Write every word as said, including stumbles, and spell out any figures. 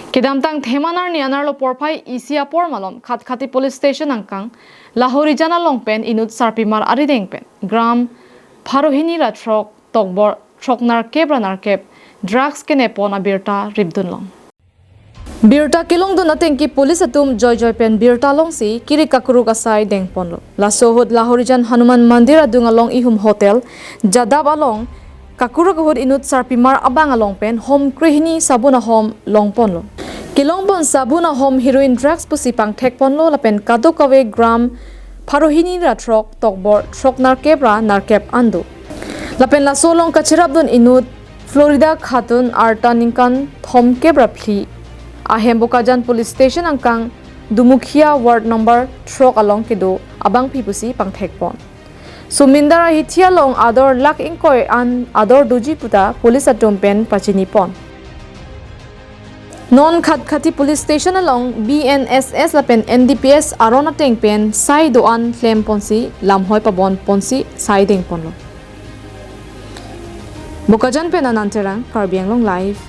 Kedamtang Themanar ni anerlo porphai isi apor malom Khatkhati Police Station angkang Lahorijan along pen inut sarpimar arideng pen gram pharo hini ra throk tokbor throk nerkep ra nerkep drugs kenepon abirta ripdun long. Birta kelongdun atengke police atum joijoi pen birta longsi kiri kakruk asai dengponlo. Laso ahut Lahorijan Hanuman Mandir adung along ihum hotel Jadap along kakruk ahut inut sarpimar abang along pen hom krehini sabun ahom longponlo. Kelongpon sabun ahom heroin drugs pusi pangthekponlo lapen kadokave gram pharo hini ra throk tokbor throk nerkep ra nerkep an do. Lapen laso along kacherapdun inut Florida Khatun arta ningkan thomkep ra phli ahem Bokajan Police Station angkang Dumukhia Ward number throk along kedo abangpi pusi pangthekpon. Sumindar ahithi along ador lakh ingkoi an ador doji puta police atum pen pachinipon. Non Khatkhati Police Station along B N S S lapen N D P S aron ateng pen sai do-an klemponsi lamhoi pabonponsi sai dengponlo. Bokajan pen Anand Terang, Karbi Anglong Live.